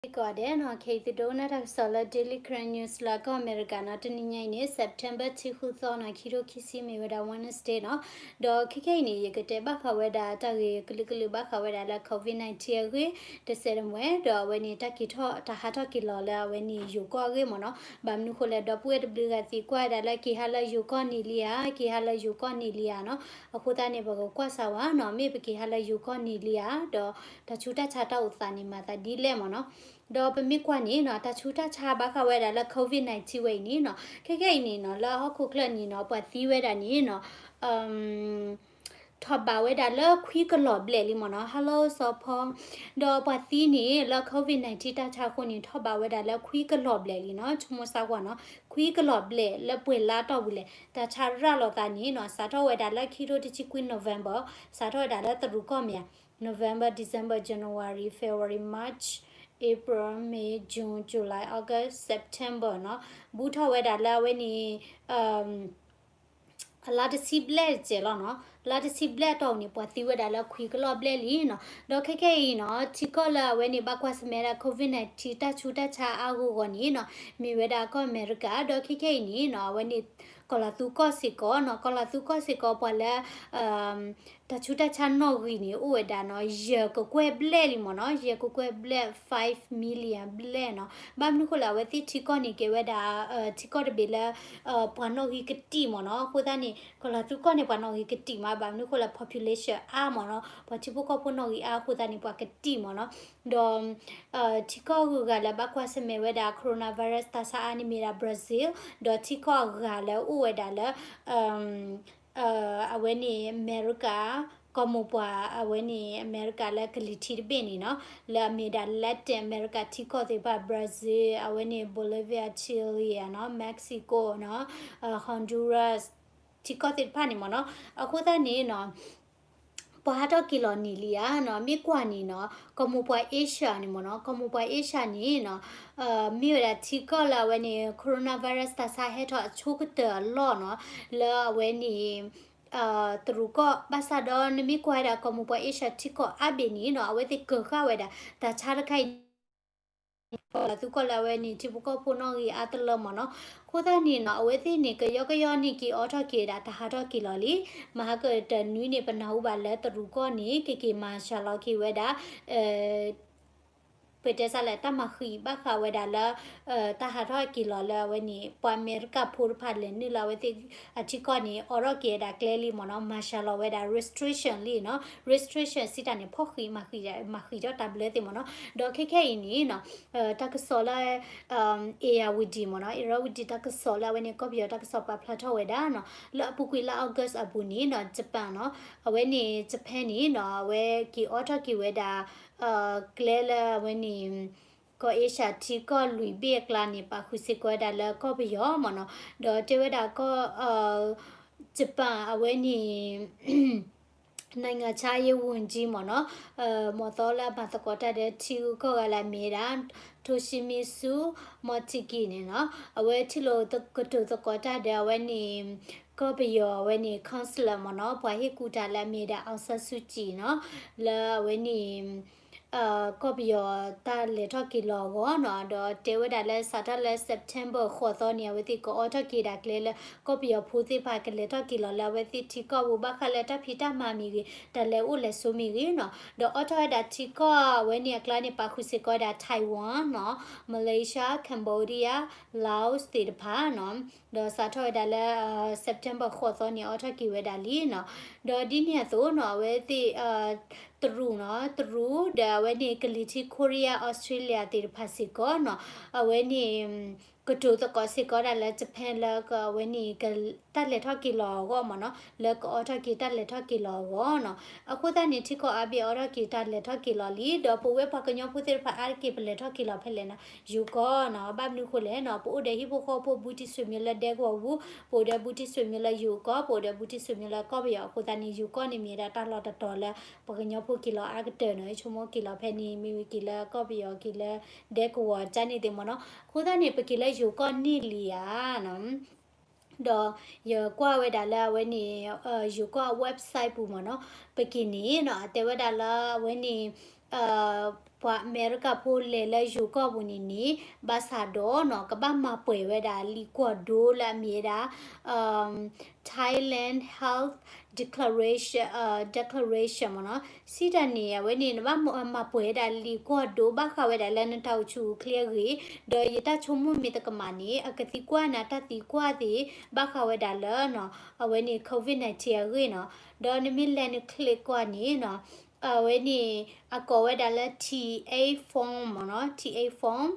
ကီးဒဲးနီၤ ခဲအံၤသုဒိကနၣ်တၢ်ကစီၣ်လၢ Daily Karen News လၢကီၢ်အမဲရကၤနီၤ, တနံၤညါအံၤန့ၣ် September တဆံဃုသီနီၤ, ခံထိခံဆံ မ့ၢ်ဝဲဒၣ် Wednesday နီၤ. ဒီးခဲခဲအံၤန့ၣ် ယကတဲဘၣ်ဃးဝဲဒၣ်တၢ်ဂ့ၢ်ကလုာ်ကလုာ်ဘၣ်ဃးဝဲဒၣ်လၢ COVID nineteen အဂ့ၢ် တစဲးတမှဲၤ, ဒီးအဝဲန့ၣ် တၢ်က့ၤထီၣ်တၢ်ဟးထီၣ်က့ၤလီၤလၢအဝဲန့ၣ်ယိၤကီၢ်အဂ့ၢ်မ့ၢ်နီၤ. ဘၣ်မနုၤဃိလဲၣ် ဒီပုၢ်ဝဲၢ်တဘျုးဂၤသံကွၢ်ဝဲဒၣ်လၢ က့ၤဟးလၢယိၤကီၢ်န့ၣ်လံဧါ, က့ၤဟးလၢယိၤကီၢ်န့ၣ်လံဧါနီၤ. အဃိသတးန့ၣ် ပကကွၢ်စၢၤဝဲနီၤ, မ့ၢ်ပက့ၤဟးလၢယိၤကီၢ်န့ၣ်လံဧါ, ဒီးတၢ်ဆူးတၢ်ဆါတၢ်အိၣ်သးန့ၣ်မၤသးဒ်လဲၣ်မ့ၢ်နီၤ. ဒီးပမ့ၢ်ကွၢ်န့ၣ်နီၤ, တၢ်ဆူးတၢ်ဆါဘၣ်ဃးဝဲဒၣ်လၢ COVID nineteen ဝဲအံၤန့ၣ်နီၤ, ခဲခဲအံၤန့ၣ်နီၤ လၢဟီၣ်ခိၣ်ချၢန့ၣ်နီၤ ပှၤသံဝဲဒၣ်န့ၣ်နီၤ ထီၣ်ဘးဝဲဒၣ်လၢခွံကလီၤဘျဲၣ်လံမ့ၢ်နီၤ. Hello စီၤဖီ, ဒီးပှၤသံန့ၣ် လၢ COVID nineteen တၢ်ဆါအဃိန့ၣ် ထီၣ်ဘးဝဲဒၣ်လၢခွံကလီၤဘျဲၣ်လံနီၤ, ဆိကမိၣ်စၢ်ကွၢ်နီၤ, ခွံကလီၤဘျဲၣ်လၢပှဲၤလါတီၢ်ပူၤလဲၣ်. တၢ်ဆါရၤလီၤသးန့ၣ်နီၤ စးထီၣ်ဝဲဒၣ်လၢခံထိတဆံခွံ November, စးထီၣ်ဝဲဒၣ်လၢတရူးကီၢ်မ့ၢ်ဧါ, November, December, January, February, March, April, May, June, July, August, September နီၤ, ဘူးထီၣ်ဝဲဒၣ်လၢအဝဲန့ၣ် အလါတဆံဘျဲၣ်တစဲးလီၤနီၤ. လါတဆံဘျဲၣ်အတီၢ်န့ၣ် ပှၤသံဝဲဒၣ်လၢခွံကလီၤဘျဲၣ်လံနီၤ. ဒီးခဲခဲအံၤနီၤ ထံကီၢ်လၢအဝဲန့ၣ် ဘၣ်ကွၢ်ဆၢၣ်မဲာ်ဒၣ် COVID nineteen တၢ်ဆူးတၢ်ဆါအါဂီၢ်ဂီၢ်န့ၣ်နီၤ မ့ၢ်ဝဲဒၣ်ကီၢ်အမဲရကၤ, ဒီးခဲခဲအံၤန့ၣ်နီၤ အဝဲန့ၣ် ကီၤလၤသူကီၢ်စ့ၢ်ကီးနီၤ, ကီၤလၤသူကီၢ်စ့ၢ်ကီး ပှၤလၢ တၢ်ဆူးတၢ်ဆါနီၣ်ဂံၢ်န့ၣ် အိၣ်ဝဲဒၣ်နီၤ ယဲၢ်ကကွဲၢ်ဘျဲၣ်လံမ့ၢ်နီၤ, ယဲၢ်ကကွဲၢ်ဘျဲၣ် five million ဘျဲၣ်နီၤ. ဘၣ်မနုၤဃိလဲၣ် အဝဲသ့ၣ်ထံကီၢ်န့ၣ် ကဲဝဲဒၣ် ထံကီၢ်တဘ့ၣ်လၢ ပှၤနီၣ်ဂံၢ်ကတံာ်မ့ၢ်နီၤ. အဃိသတးန့ၣ် ကီၤလၤသူကီၢ်န့ၣ် ပှၤနီၣ်ဂံၢ်ကတံာ်မး ဘၣ်မနုၤဃိလဲၣ် population အါမ့ၢ်နီၤ, ပှၤထံဖိကီၢ်ဖိနီၣ်ဂံၢ်အါအဃိသတးန့ၣ် ပှၤကတံာ်မ့ၢ်နီၤ. ဒီး ထံကီၢ်ဂုၤဂၤလၢဘၣ်ကွၢ်ဆၢၣ်မဲာ်ဝဲဒၣ် coronavirus တၢ်ဆါအါန့ၣ်မ့ၢ်ဒၣ် Brazil, ဒီးထံကီၢ်အဂၤလၢအိၣ်ဝဲဒၣ်လၢ အဝဲန့ၣ် အမဲရကၤ ကီၢ်မိၢ်ပှၢ် အဝဲန့ၣ် အမဲရကၤလၢကလံၤထံးတဘ့ၣ်န့ၣ်နီၤ, လၢအမ့ၢ်ဒၣ် Latin America ထံကီၢ်သ့ၣ်တဖၣ် Brazil, အဝဲန့ၣ် Bolivia, Chile နီၤ, Mexico နီၤ, Honduras ထံကီၢ်သ့ၣ်တဖၣ်န့ၣ်မ့ၢ်နီၤ. အဃိသတးန့ၣ်နီၤ ပှၤဟးထီၣ်က့ၤလီၤန့ၣ်လံဧါနီၤ, မ့ၢ်ကွၢ်န့ၣ်နီၤ ကီၢ်မိၢ်ပှၢ် Asia န့ၣ်မ့ၢ်နီၤ, ကီၢ်မိၢ်ပှၢ် Asia န့ၣ်နီၤ မ့ၢ်ဝဲဒၣ်ထံကီၢ်လၢအဝဲန့ၣ် coronavirus တၢ်ဆါဟဲထီၣ်အဆိကတၢၢ်အလီၢ်နီၤ, လၢအဝဲန့ၣ် တရူးကီၢ် ဘၣ်ဆၣ်ဒီးနမ့ၢ်ကွၢ်ဝဲဒၣ်ကီၢ်မိၢ်ပှၢ် Asia ထံကီၢ်အါဘ့ၣ်န့ၣ်နီၤ အဝဲသ့ၣ်ကၢၤဃာ်ဝဲဒၣ် တၢ်ဆါတခါအံၤ ကီၤလၤသူကီၢ်လၢအဝဲန့ၣ် ထံဖိကီၢ်ဖိနီၣ်ဂံၢ်အါတလၢမ့ၢ်နီၤ. အဃိသတးန့ၣ်နီၤ အဝဲသ့ၣ်န့ၣ် ကယီကယီန့ၣ်က့ၤအိးထီၣ်က့ၤဒၣ် တၢ်ဟးထီၣ်က့ၤလီၤလံ. မဟါကတနွံန့ၣ် ပနၢ်ဟူဘၣ်လၢတရူးကီၢ်န့ၣ် ကက့ၤမၤစှၤလီၤက့ၤဝဲဒၣ် ပတဲစ့ၢ်လဲၣ် တၢ်မၤဃံးဘၣ်ဃးဝဲဒၣ်လၢ တၢ်ဟးထီၣ်က့ၤလီၤလၢအဝဲန့ၣ် ပှၤအမဲရကၤဖိတဖၣ်လဲၤနုာ်လၢအဝဲသ့ၣ်အထံကီၢ်န့ၣ် အိးထီၣ်က့ၤဝဲဒၣ်ကျဲလံမ့ၢ်နီၤ, မၤစှၤလီၤဝဲဒၣ် restriction လံနီၤ. Restriction စံးတၢ်န့ၣ် ဖီၣ်ဃံးမၤဃံး မၤဃံးထီၣ်တၢ်ဘျၢသ့ၣ်မ့ၢ်နီၤ. ဒီးခဲခဲအံၤန့ၣ်နီၤ တၢ်ကစီၣ်လၢ Irrawaddy မ့ၢ်နီၤ, Irrawaddy တၢ်ကစီၣ်လၢအဝဲန့ၣ် ကီၢ်ပယီၤတၢ်ကစီၣ်ပာ်ဖျါထီၣ်ဝဲဒၣ်နီၤ, လၢအပူၤကွံာ်လါ August အပူၤန့ၣ်နီၤ Japan နီၤ, အဝဲန့ၣ် Japan န့ၣ်နီၤ အဝဲက့ၤအိးထီၣ်က့ၤဝဲဒၣ် ကျဲလၢအဝဲန့ၣ် ကီၢ် Asia ထံကီၢ်လွံၢ်ဘ့ၣ်အကျါန့ၣ် ပာ်ဃုာ်စ့ၢ်ကီးဝဲဒၣ်လၢကီၢ်ပယီၤမ့ၢ်နီၤ. ဒီးတဲဝဲဒၣ်ကီၢ် Japan အဝဲန့ၣ် နိုင်ငံခြားရေးဝန်ကြီး မ့ၢ်နီၤ, မ့ၢ်သီလၢအမၤသကိးတၢ်ဒီးထံဂုၤကီၢ်ဂၤလၢအမ့ၢ်ဒၣ် Toshimitsu Motegi န့ၣ်နီၤ, အဝဲထံၣ်လိာ်ကတိၤသကိးတၢ်ဒီးအဝဲန့ၣ် ကီၢ်ပယီၤအဝဲန့ၣ် counselor မ့ၢ်နီၤ, ပှၤဟ့ၣ်ကူၣ်တၢ်လၢအမ့ၢ်ဒၣ် အောင်ဆန်းစုကြည် နီၤ, လၢအဝဲန့ၣ် ကီၢ်ပယီၤတၢ်လဲၤထီၣ်က့ၤလီၤအဂီၢ်နီၤ, ဒီးတဲဝဲဒၣ်လၢစးထီၣ်လၢ September ဃိးသီန့ၣ် အဝဲသ့ၣ်ကအိးထီၣ်က့ၤဒၣ်ကျဲလၢ ကီၢ်ပယီၤဖိသ့ၣ်တဖၣ်ကလဲၤထီၣ်က့ၤလီၤလၢအဝဲသ့ၣ်ထံကီၢ်ပူၤ ဘၣ်ဃးလၢတၢ်ဖံးတၢ်မၤမ့ၢ်ဂ့ၤ တၢ်လဲၤအိၣ်လဲၤဆိးမ့ၢ်ဂ့ၤနီၤ, ဒီးအိးထီၣ်ဝဲဒၣ်ထံကီၢ်အဝဲန့ၣ်အကျါန့ၣ် ပာ်ဃုာ်စ့ၢ်ကီးဝဲဒၣ် Taiwan နီၤ, Malaysia, Cambodia, Laos သ့ၣ်တဖၣ်နီၤ, ဒီးစးထီၣ်ဝဲဒၣ်လၢ September ဃိးသီန့ၣ် အိးထီၣ်က့ၤဝဲဒၣ်လံနီၤ, ဒီးဒ်န့ၣ်အသိးနီၤ အဝဲသ့ၣ် တရူးနီၤ, တရူးဒီးအဝဲန့ၣ် ကလံၤထံး Korea Australia သ့ၣ်တဖၣ်စ့ၢ်ကီးနီၤ, အဝဲန့ၣ် ကတိၤသကိးစ့ၢ်ကီးဒၣ်လၢ Japan လၢအဝဲန့ၣ် တၢ်လဲၤထီၣ်က့ၤလီၤအဂီၢ်မ့ၢ်နီၤ, လၢကအိးထီၣ်က့ၤတၢ်လဲၤထီၣ်က့ၤလီၤအဂီၢ်နီၤ, အဃိသတးန့ၣ် ထံကီၢ်အါဘ့ၣ်အိးထီၣ်က့ၤတၢ်လဲၤထီၣ်က့ၤလီၤလံ, ဒီးပဝဲပှၤကညီဖိသ့ၣ်တဖၣ်အါတက့ၢ် ပလဲၤထီၣ်က့ၤလီၤဖဲလဲၣ်နီၤ, ယိၤကီၢ်နီၤ, ဘၣ်မနုၤဃိလဲၣ်နီၤ, ပအိၣ်ဒီးဟံၣ်ဖိဃီဖိဘူးတံၢ်ဆွေမျိုးလၢဒဲကဝီၤပူၤ, ပအိၣ်ဒီးဘူးတံၢ်ဆွေမျိုးလၢယိၤကီၢ်, ပအိၣ်ဒီးဘူးတံၢ်ဆွေမျိုးလၢကီၢ်ပယီၤ, အဃိသတးန့ၣ် ယိၤကီၢ်န့ၣ်မ့ၢ်ဒၣ်တၢ်လီၢ်တတီၤလၢ ပှၤကညီဖိက့ၤလီၤအါကတၢၢ်နီၤ, ဆိကမိၣ်က့ၤလီၤဖဲန့ၣ် မ့ၢ်ဝံၤက့ၤလၢကီၢ်ပယီၤ က့ၤလၢဒဲကဝီၤကန့ၣ်သ့ၣ်မ့ၢ်နီၤ, အဃိသတးန့ၣ် ပက့ၤလၢယိၤကီၢ်န့ၣ်လံဧါနီၤ, ဒီးယကွၢ်ဝဲဒၣ်လၢအဝဲန့ၣ် ယိၤကီၢ်အ website ပူၤမ့ၢ်နီၤ, ပက့ၤန့ၣ်နီၤ အတဲဝဲဒၣ်လၢအဝဲန့ၣ် ပှၤအမဲရကၤဖိလဲၤလၢယိၤကီၢ်ပူၤန့ၣ်န့ၣ် ဘၣ်ဆၣ်ဒီးနီၤ ကဘၣ်မၤပှဲၤဝဲဒၣ်လံာ်ကွီၢ်ဒိလၢအမ့ၢ်ဝဲဒၣ် Thailand Health Declaration, Declaration မ့ၢ်နီၤ. စံးတၢ်န့ၣ် အဝဲန့ၣ် နဘၣ်မၤပှဲၤဝဲဒၣ်လံာ်ကွီၢ်ဒိ ဘၣ်ဃးဝဲဒၣ်လၢနတၢ်အိၣ်ဆူၣ်အိၣ်ချ့အဂ့ၢ်, ဒီးယတၢ်ဆိကမိၣ်မ့ၢ်တကမၣ်န့ၣ် အကသံကွၢ်နၤတၢ်သံကွၢ်သ့ၣ် ဘၣ်ဃးဝဲဒၣ်လၢနီၤ အဝဲန့ၣ် COVID nineteen အဂ့ၢ်နီၤ. ဒီးနမ့ၢ်လဲၤန click ကွၢ်န့ၣ်နီၤ အဝဲန့ၣ် အကိးဝဲဒၣ်လၢ T A form မ့ၢ်နီၤ, T A form,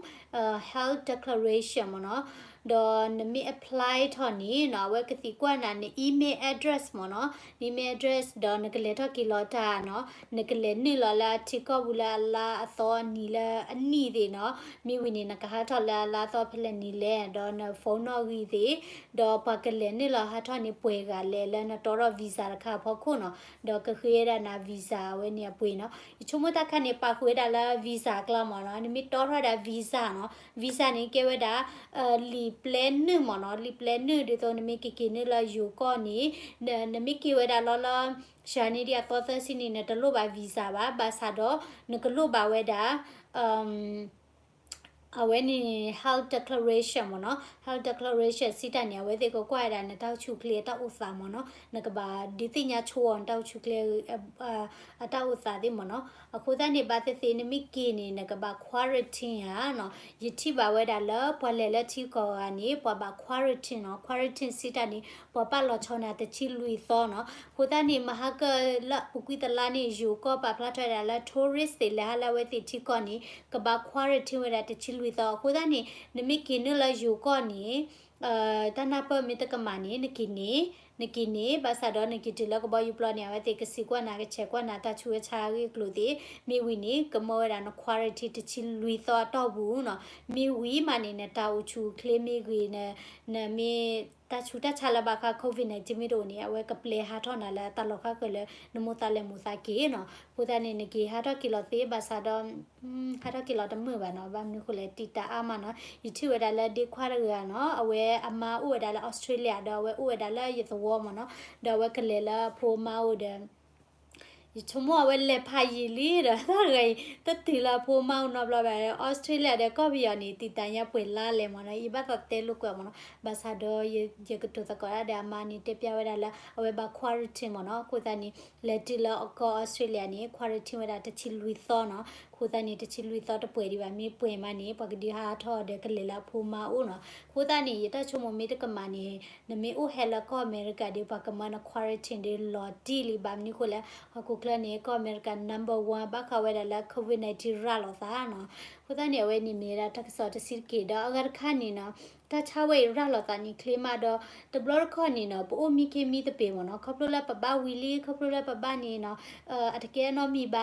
Health Declaration မ့ၢ်နီၤ. ဒီးနမ့ၢ် apply ထီၣ်န့ၣ်နီၤ အဝဲကသံကွၢ်နၤန email address မ့ၢ်နီၤ, email address ဒီးနကလဲၤထီၣ်က့ၤလီၤတၢ်နီၤ, နကလဲၤနုာ်လီၤလၢအထံကီၢ်ပူၤလၢအလါအသီနံၤလၢအနံၣ်သ့ၣ်နီၤ, မ့ၢ်ဝံၤန့ၣ် နကဟးထီၣ်လၢအလါအသီဖဲလဲၣ်နံၤလဲၣ်, ဒီးန phone နီၣ်ဂံၢ်သ့ၣ်, ဒီးပှၤကလဲၤနုာ်လီၤဟးထီၣ်န့ၣ်ပှဲၤဂၤလဲၣ်လၢနတီထီၣ် visa တခါအဖီခိၣ်နီၤ, ဒီးကဃ့ဝဲဒၣ်နၤ visa အဝဲန့ၣ်အပှ့ၤနီၤ. ယဆိကမိၣ်တၢ်ခါန့ၣ် ပာ်ဃုာ်ဝဲဒၣ်လၢ visa ကျါမ့ၢ်နီၤ, နမ့ၢ်တီထီၣ်ဝဲဒၣ် visa နီၤ, visa န့ၣ်ကဲဝဲဒၣ် လံာ်ပျဲနုာ်မ့ၢ်နီၤ, လံာ်ပျဲနုာ်ဒ်သိးနမ့ၢ်ကက့ၤနုာ်လၢယိၤကီၢ်န့ၣ် နမ့ၢ်က့ၤဝဲဒၣ်လီၤလၢ စှၤန့ၢ်ဒံးအသီသၢဆံန့ၣ် နတလိၣ်ဘၣ် visa ဘၣ်, ဘၣ်ဆၣ်ဒီး နကလိၣ်ဘၣ်ဝဲဒၣ် အဝဲန့ၣ် health declaration မ့ၢ်နီၤ, health declaration စံးတၢ်န့ၣ် အဝဲသ့ၣ်ကကွၢ်ဝဲဒၣ်နတၢ်အိၣ်ဆူၣ်အိၣ်ချ့အတၢ်အိၣ်သးမ့ၢ်နီၤ, နကဘၣ်ဒုးသ့ၣ်ညါဆိအီၤ နတၢ်အိၣ်ဆူၣ်အိၣ်ချ့ အတၢ်အိၣ်သးသ့ၣ်မ့ၢ်နီၤ. အဃိသတးန့ၣ် ဘၣ်သ့ၣ်သ့ၣ်နမ့ၢ်က့ၤန့ၣ် နကဘၣ် quarantine ဧါနီၤ. ယထံၣ်ဘၣ်ဝဲဒၣ်လၢ ပှၤလဲၤလၢထံကီၢ်ဂၤန့ၣ် ပှၤဘၣ် quarantine နီၤ, quarantine စံးတၢ်န့ၣ် ပှၤပာ်လီၤဆီနၤတဆံလွံၢ်သီနီၤ. အဃိသတးန့ၣ် မဟါကလၢပူၤကွံာ်တလါန့ၣ် ယိၤကီၢ်ပာ်ဖျါထီၣ်ဝဲဒၣ်လၢ tourist သ့ၣ်လဲၤဟးလၢအဝဲသ့ၣ်ထံကီၢ်န့ၣ် ကဘၣ် quarantine ဝဲဒၣ်တဆံလွံၢ်သီ. အဃိသတးန့ၣ် နမ့ၢ်က့ၤနုာ်လၢယိၤကီၢ်န့ၣ် တၢ်နၢ်ပၢၢ်မ့ၢ်တကမၣ်န့ၣ် နက့ၤန့ၣ်, နက့ၤန့ၣ် ဘၣ်ဆၣ်ဒီးနက့ၤတုၤလၢကဘီယူၤပျီန့ၣ် အဝဲသ့ၣ်ကစံးကွၢ်နၤ ကဆဲးကွၢ်နၤ တၢ်ဆူးတၢ်ဆါအဂ့ၢ်အကျိၤသ့ၣ်, မ့ၢ်ဝံၤန့ၣ် ကမၢဝဲဒၣ်န quarantine တဆံလွံၢ်သီအတီၢ်ပူၤနီၤ. မ့ၢ်ဝံၤမးန့ၣ် နတၢ်အိၣ်ဆူၣ်အိၣ်ချ့မ့ၢ်ဂ့ၤ, နမ့ၢ်တၢ်ဆူးတၢ်ဆါလၢဘၣ်ဃး COVID nineteen မ့ၢ်တအိၣ်န့ၣ် အဝဲကပျဲဟးထီၣ်နၤလၢတၢ်လီၢ်ဃါဃၢၤလၢ နမိၢ်သးလဲၤမိၢ်သးက့ၤနီၤ. အဃိသတးန့ၣ် နက့ၤဟးထီၣ်က့ၤလီၤသ့ ဘၣ်ဆၣ်ဒီး ဟးထီၣ်က့ၤလီၤတမုာ်ဘၣ်နီၤ, ဘၣ်မနုၤဃိလဲၣ် တံာ်တာ်အါမးနီၤ. ယထံၣ်ဝဲဒၣ်လၢဒ့ခွါတဂၤနီၤ, အဝဲအမါအိၣ်ဝဲဒၣ်လၢ Australia ဒီးအဝဲအိၣ်ဝဲဒၣ်လၢယသဝီမ့ၢ်နီၤ, ဒီးအဝဲကလဲၤလၢအဖိအမါအိၣ်ဒီး ယဆိကမိၣ်အဝဲလဲၤဖးယံာ်လံဒီး တၢ်ဂၤအံၤ တတုၤလၢအဖိအမါအိၣ်နီတဘျီဘၣ်. Australia ဒီးကီၢ်ပယီၤန့ၣ် တံာ်တာ်ညါပှဲၤလါလဲၣ်မ့ၢ်နီၤ, ယဘၣ်သးတဲလိာ်ကွဲမ့ၢ်နီၤ. ဘၣ်ဆၣ်ဒီး ယကတိၤသကိးတၢ်ဒီးအမါန့ၣ် တဲပျၢ်ဝဲဒၣ်လၢ အဝဲဘၣ် quarantine မ့ၢ်နီၤ. အဃိသတးန့ၣ် လဲၤတုၤလၢကီၢ် Australia န့ၣ် quarantine ဝဲဒၣ်တဆံလွံၢ်သီနီၤ. အဃိသတးန့ၣ် တဆံလွံၢ်သီတပှဲၤဒံးဘၣ်, မ့ၢ်ပှဲၤမးန့ၣ် ပှၤကဒုးဟးထီၣ်ဒီးကလဲၤလၢအဖိအမါအိၣ်နီၤ. အဃိသတးန့ၣ် ယတၢ်ဆိကမိၣ်မ့ၢ်တကမၣ်န့ၣ် နမ့ၢ်အိၣ်ဟဲလၢကီၢ်အမဲရကၤဒီး ပှၤကမၢန quarantine ဒီးလီၤတံၢ်လံ. ဘၣ်မနုၤဃိလဲၣ်, ဟီၣ်ခိၣ်ချၢန့ၣ် ကီၢ်အမဲရကၤ number one ဘၣ်ဃးဝဲဒၣ်လၢ COVID nineteen ရၤလီၤသးနီၤ. အဃိသတးန့ၣ် အဝဲန့ၣ်မ့ၢ်ဝဲဒၣ်တၢ်ကစီၣ်တဆံတက့ၢ်. ဒီးအဂၤတခါန့ၣ်နီၤ, တၢ်ဆါဝဲအံၤရၤလီၤသးန့ၣ်ချ့မးဒီး တဘျီတခီၣ်န့ၣ်နီၤ ပအိၣ်မံခ့မံသပ့ၤမ့ၢ်နီၤ, ခီဖျိလၢပဘၣ်ဝံၤလံ ခီဖျိလၢပဘၣ်န့ၣ်နီၤ အတကဲအနီတမံၤဘၣ်ဒီး ပ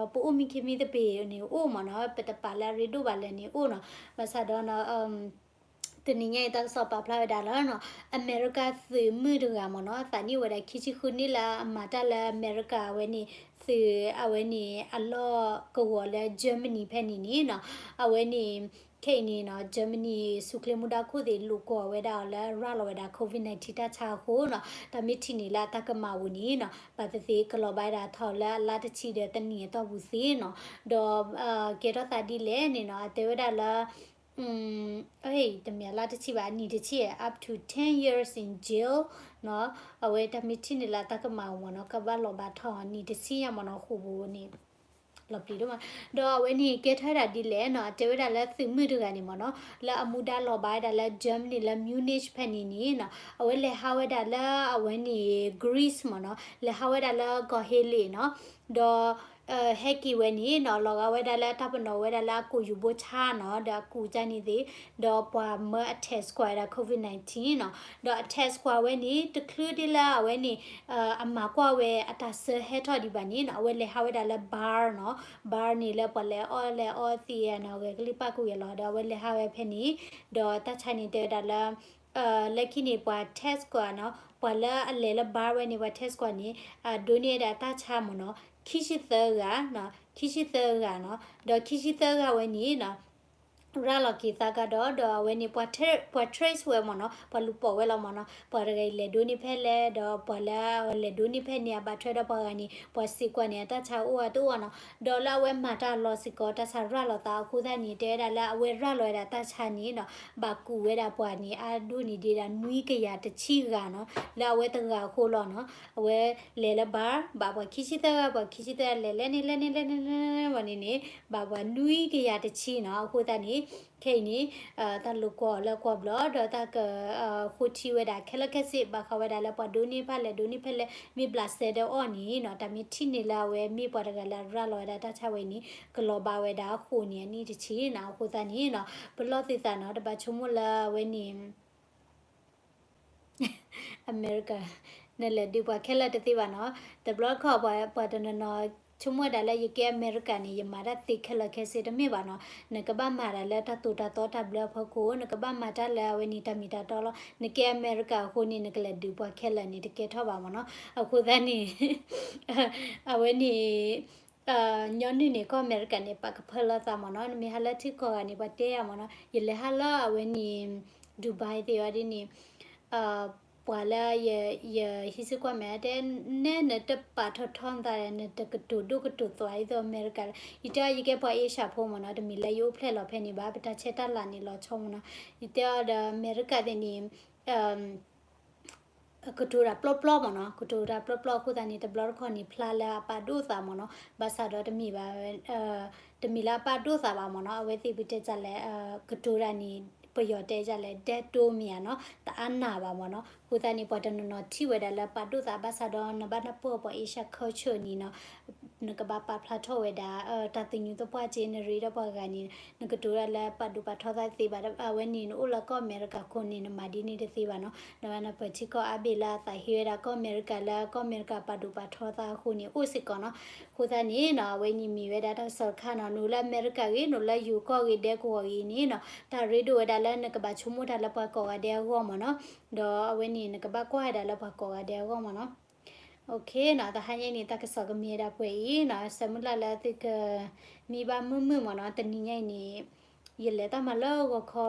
အိၣ်မံခ့မံသပ့ၤန့ၣ်အိၣ်မ့ၢ်နီၤ, ပတပာ်လၢအရ့ဒိၣ်ဘၣ်လဲၣ်န့ၣ်အိၣ်နီၤ. ဘၣ်ဆၣ်ဒီး တနံၤညါအံၤ တၢ်ကစီၣ်ပာ်ဖျါဝဲဒၣ်လၢနီၤ, အမဲရကၤသုးမုၢ်တဂၤမ့ၢ်နီၤ, သးနံၣ်အိၣ်ဝဲဒၣ်ခံဆံဃုနံၣ်လၢအမၤတၢ်လၢအမဲရကၤအဝဲန့ၣ်, သုးအဝဲန့ၣ်အလီၢ်ကဝီၤလၢ Germany ဖဲန့ၣ်န့ၣ်နီၤ, အဝဲန့ၣ် ခဲအံၤန့ၣ်နီၤ Germany ဆူၣ်ချ့မူဒါခိၣ်သ့ၣ် လိာ်ကွီၢ်ဝဲဒၣ်အီၤလၢရၤလီၤဝဲဒၣ် COVID nineteen တၢ်ဆါအဃိနီၤ, တၢ်မ့ၢ်ထံၣ်န့ၣ်လၢအတၢ်ကမၣ်အပူၤန့ၣ်နီၤ, ဘၣ်သ့ၣ်သ့ၣ်ကလီၤဘၣ်ဝဲဒၣ်ထီၣ်လၢအလါတဆံဒီးတနံၣ်အတီၢ်ပူၤသ့နီၤ, ဒီး ကဲထီၣ်သးဒ်လဲၣ်န့ၣ်နီၤ, အတဲဝဲဒၣ်လၢ တမ့ၢ်လါတဆံဘၣ်, နံၣ်တဆံ up to ten years in jail နီၤ, အဝဲတၢ်မ့ၢ်ထံၣ်န့ၣ်လၢတၢ်ကမၣ်အပူၤမ့ၢ်နီၤ, ကဘၣ်လီၤဘၣ်ထီၣ်နံၣ်တဆံညါမ့ၢ်နီၤ, ဃိာ်ပူၤန့ၣ် လီၤပျံၤဒိၣ်မး, ဒီးအဝဲန့ၣ်ကဲထီၣ်ဝဲဒၣ်ဒ်လဲၣ်နီၤ, အတဲဝဲဒၣ်လၢသုးမုၢ်တဂၤန့ၣ်မ့ၢ်နီၤ, လၢအမူဒါလီၤဘၣ်ဝဲဒၣ်လၢ Germany လၢ Munich ဖဲန့ၣ်န့ၣ်နီၤ, အဝဲလဲၤဟးဝဲဒၣ်လၢအဝဲန့ၣ် Greece မ့ၢ်နီၤ, လဲၤဟးဝဲဒၣ်လၢကီၢ်ဟ့လ့ၣ်နီၤ, ဒီး ဟဲက့ၤဝဲန့ၣ်နီၤ, လီၤဂာ်ဝဲဒၣ်လၢတၢ်ပနီၣ်ဝဲဒၣ်လၢအကိာ်ယူၤဘိဆါနီၤ, ဒီးအကူးကါန့ၣ်သ့ၣ်, ဒီးပှၤမၢအ test ကွၢ်ဝဲဒၣ် COVID nineteen နီၤ, ဒီးအ test ကွၢ်ဝဲန့ၣ် တချုးဒ်လၢအဝဲန့ၣ် အမၤကွၢ်ဝဲအတၢ်ဆၢဟဲထီၣ်ဒံးဘၣ်န့ၣ်နီၤ, အဝဲလဲၤဟးဝဲဒၣ်လၢ bar နီၤ, bar န့ၣ်လၢပှၤလဲၤအီၣ်လဲၤအီသ့ၣ်နီၤ, ဂဲၤကလံၣ်ပၣ်ကူၣ်ယဲၢ်လီၤ, ဒီးအဝဲလဲၤဟးဝဲဖဲန့ၣ်, ဒီးတၢ်ဆါန့ၣ်တဲဝဲဒၣ်လၢ လၢခံန့ၣ် ပှၤ test ကွၢ်နီၤ, ပှၤလၢအလဲၤလၢ bar ဝဲန့ၣ် ပှၤ test ကွၢ်န့ၣ် အဒိးန့ၢ်ဝဲဒၣ်တၢ်ဆါမ့ၢ်နီၤ, ခံဆံသၢဂၤ, ခံဆံသၢဂၤနီၤ, ဒီးခံဆံသၢဂၤဝဲန့ၣ်နီၤ, ရၤလီၤက့ၤသးကဒီး ဒီးအဝဲန့ၣ် ပှၤ trace ဝဲမ့ၢ်နီၤ, ပှၤလူၤပိာ်ဝဲလီၤမ့ၢ်နီၤ, ပှၤတဂၤအံၤလဲၤဒိးန့ၢ်ဖဲလဲၣ် ဒီးပှၤလၢအလဲၤဒိးန့ၢ်ဖဲန့ၣ် အဘၣ်ထွဲဒီးပှၤဂၤန့ၣ် ပှၤစံးကွၢ်န့ၣ် အတၢ်ဆါအိၣ်အတအိၣ်နီၤ, ဒီးလၢအဝဲမၤတၢ်လီၤစ့ၢ်ကီး တၢ်ဆါရၤလီၤသးအဃိသတးန့ၣ် တဲဝဲဒၣ်လၢအဝဲရၤလီၤဝဲဒၣ်တၢ်ဆါန့ၣ်နီၤ, ဘၣ်ကူၣ်ဝဲဒၣ်ပှၤန့ၣ် အါဒိၣ်န့ၢ်ဒံးဒၣ်နွံကယၤတဆံဂၤနီၤ, လၢအဝဲတဂၤအဃိလီၤနီၤ, အဝဲလဲၤလၢ bar ဘၣ်ပှၤခံဆံသၢဂၤ ပှၤခံဆံသၢဂၤ လဲၤလဲၤန့ၣ် လဲၤန့ၣ် လဲၤန့ၣ် လဲၤန့ၣ် ဝဲန့ၣ်န့ၣ် ဘၣ်ပှၤနွံကယၤတဆံနီၤ, အဃိသတးန့ၣ် ခဲအံၤန့ၣ် တၢ်လိာ်ကွီၢ်အီၤလၢကွီၢ်ဘျီၣ် ဒီးတၢ်က ဃိထံဝဲဒၣ်ခဲလၢာ်ခဲဆ့ ဘၣ်ဃးဝဲဒၣ်လၢပှၤဒိးန့ၢ်ဖဲလဲၣ် ဒိးန့ၢ်ဖဲလဲၣ် မ့ၢ်ဘျးစဲဒီးအီၤန့ၣ်နီၤ, တၢ်မ့ၢ်ထံၣ်န့ၢ်လၢအဝဲမ့ၢ်ပှၤတဂၤလၢအရၤလီၤဝဲဒၣ်တၢ်ဆါဝဲအံၤန့ၣ် ကလီၤဘၣ်ဝဲဒၣ်အဃိန့ၣ် အနံၣ်တဆံနီၤ, အဃိသတးန့ၣ်နီၤ ပလီၢ်သုသးနီၤ, တဘၣ်ဆိကမိၣ်လၢအဝဲန့ၣ် အမဲရကၤ နလဲၤဒုးပှၤခဲလၢာ်တသ့ဘၣ်နီၤ, တဘျီတခီၣ်ပှၤတနီၤနီၤ ဆိကမိၣ်ဝဲဒၣ်လၢယကဲအမဲရကၤန့ၣ် ယမၤတၢ်သ့ခဲလၢာ်ခဲဆ့ တမ့ၢ်ဘၣ်နီၤ, နကဘၣ်မၤတၢ်လၢတၢ်သိၣ်တၢ်သီတၢ်ဘျၢအဖီခိၣ်, နကဘၣ်မၤတၢ်လၢအဝဲန့ၣ်တၢ်မ့ၢ်တၢ်တီလီၤ, နကဲအမဲရကၤအဃိန့ၣ် နကလဲၤဒုးပှၤခဲလၢာ်န့ၣ် တကဲထီၣ်ဘၣ်မ့ၢ်နီၤ, အဃိသတးန့ၣ် အဝဲန့ၣ် ညီနုၢ်န့ၣ် ကီၢ်အမဲရကၤန့ၣ် ပာ်ကဖၢလီၤသးမ့ၢ်နီၤ, နမ့ၢ်ဟးလၢထံကီၢ်ဂၤန့ၣ် ပှၤတဲယၤမ့ၢ်နီၤ, ယလဲၤဟးလၢအဝဲန့ၣ် Dubai သ့ၣ်အီၤဒ်န့ၣ် ပှၤလၢယဟံးစ့ၢ်ကီးမဲာ်တဲ နဲနတပာ်ထီၣ်ထီနသးဒီး နတကတိၤဒိၣ်ကတိၤသွါဒ်သိးအမဲရကၤလၢ, ယတဲအီၤယကဲပှၤအ့ရှၢၣ်ဖိမ့ၢ်နီၤ, တမ့ၢ်လၢယအိၣ်ဖျဲၣ်လီၤဖဲန့ၣ်ဘၣ်, ပတၢ်ဆဲးတၢ်လၤန့ၣ်လီၤဆီမ့ၢ်နီၤ, ယတဲအီၤဒီးအမဲရကၤသ့ၣ်န့ၣ် ကတိၤတၢ်ပျီပျီမ့ၢ်နီၤ, ကတိၤတၢ်ပျီပျီအဃိသတးန့ၣ် တဘျီတခီၣ်န့ၣ် ဖျါလၢအပာ်ဒိၣ်သးမ့ၢ်နီၤ, ဘၣ်ဆၣ်ဒီးတမ့ၢ်ဘၣ် တမ့ၢ်လၢအပာ်ဒိၣ်သးဘၣ်မ့ၢ်နီၤ, အဝဲသ့ၣ်ပတဲဒ်လဲၣ် ကတိၤတၢ်န့ၣ် ပယီၤတဲဒ်လဲၣ် တဲတိမ့ၢ်ဧါနီၤ, တအါနၢ်ဘၣ်မ့ၢ်နီၤ, အဃိသတးန့ၣ် ပှၤတနီၤနီၤထံၣ်ဝဲဒၣ်လၢပာ်ဒိၣ်သး ဘၣ်ဆၣ်ဒီးနဘၣ်နၢ်ပၢၢ်ပှၤ Asian culture န့ၣ်နီၤ, နကဘၣ်ပာ်ဖျါထီၣ်ဝဲဒၣ် တၢ်သညူးသပှၢ်က့ နရ့ဒီးပှၤဂၤန့ၣ် နကတိၤဒၣ်လၢပာ်ဒိၣ်ပာ်ထီသးသ့ဘၣ်, အဝဲန့ၣ်နအိၣ်လၢကီၢ်အမဲရကၤခိၣ်န့ၣ် နမၤဒ်န့ၣ်တသ့ဘၣ်နီၤ, နဘၣ်နၢ်ပၢၢ်ထံကီၢ်အါဘ့ၣ်လၢအသးဟ့ဝဲဒၣ်ကီၢ်အမဲရကၤလၢကီၢ်အမဲရကၤပာ်ဒိၣ်ပာ်ထီသးအဃိန့ၣ် အိၣ်စ့ၢ်ကီးနီၤ, အဃိသတးန့ၣ်နီၤ အဝဲန့ၣ်မ့ၢ်ဝဲဒၣ်တၢ်ကစီၣ်တခါနီၤ, နအိၣ်လၢအမဲရကၤဂ့ၤ နအိၣ်လၢယိၤကီၢ်ဂ့ၤ ဒဲကဝီၤဂ့ၤန့ၣ်နီၤ တၢ်ရ့ဒိၣ်ဝဲဒၣ်လၢနကဘၣ်ဆိကမိၣ်တၢ်လၢပှၤကိးဂၤဒဲးအဂီၢ်မ့ၢ်နီၤ, ဒီးအဝဲန့ၣ် နကဘၣ်ကွၢ်ဝဲဒၣ်လၢပှၤကိးဂၤဒဲးအဂီၢ်မ့ၢ်နီၤ. အိၣ်ခ့နီၤ, တဟါညါအံၤန့ၣ် တၢ်ကစီၣ်ကမ့ၢ်ဝဲဒၣ်ပှဲၤအံၤနီၤ, ဆၢမုၢ်လၢ်လၢသုကမံဘၣ်မုာ်မုာ်မ့ၢ်နီၤ, တနံၤညါအံၤန့ၣ် ယလဲၤတၢ်မၤလၢဂီၤခီ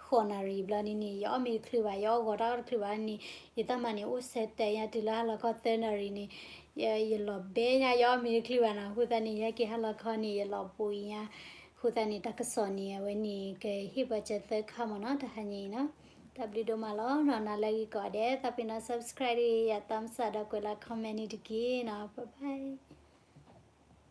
ဃိးနၣ်ရံၣ်ဘျီန့ၣ်န့ၣ် ယအီၣ်မ့ၤတချုးဘၣ်, ယအီၣ်ဂီၤတၢ်အီၣ်တချုးဘၣ်န့ၣ်, ယတၢ်မၤန့ၣ်အိၣ်ဆဲးတဲာ်ညါတုၤလၢဟါလီၤခီသၢနၣ်ရံၣ်န့ၣ်, ယလီၤဘဲညါ ယအီၣ်မ့ၤတချုးဘၣ်နီၤ, အဃိသတးန့ၣ် ယဟဲက့ၤဟါလီၤခီန့ၣ် ယလီၤဘူးအံၤညါ, အဃိသတးန့ၣ် တၢ်ကစီၣ်န့ၣ် အဝဲန့ၣ် ကဟ့ၣ်ပှၤစၢၤသၢခါမ့ၢ်နီၤ, တဟါညါအံၤနီၤ, တၢ်ဘျုးဒိၣ်မးလီၤနီၤ, နၤလၢအဂ့ၤကိးဂၤဒဲး သးပ့ၤနီၤ subscribe ဒ်ယၤ thumbs up ဒီးကွဲးလီၤ comment န့ၣ်တက့ၢ်နီၤ, bye bye.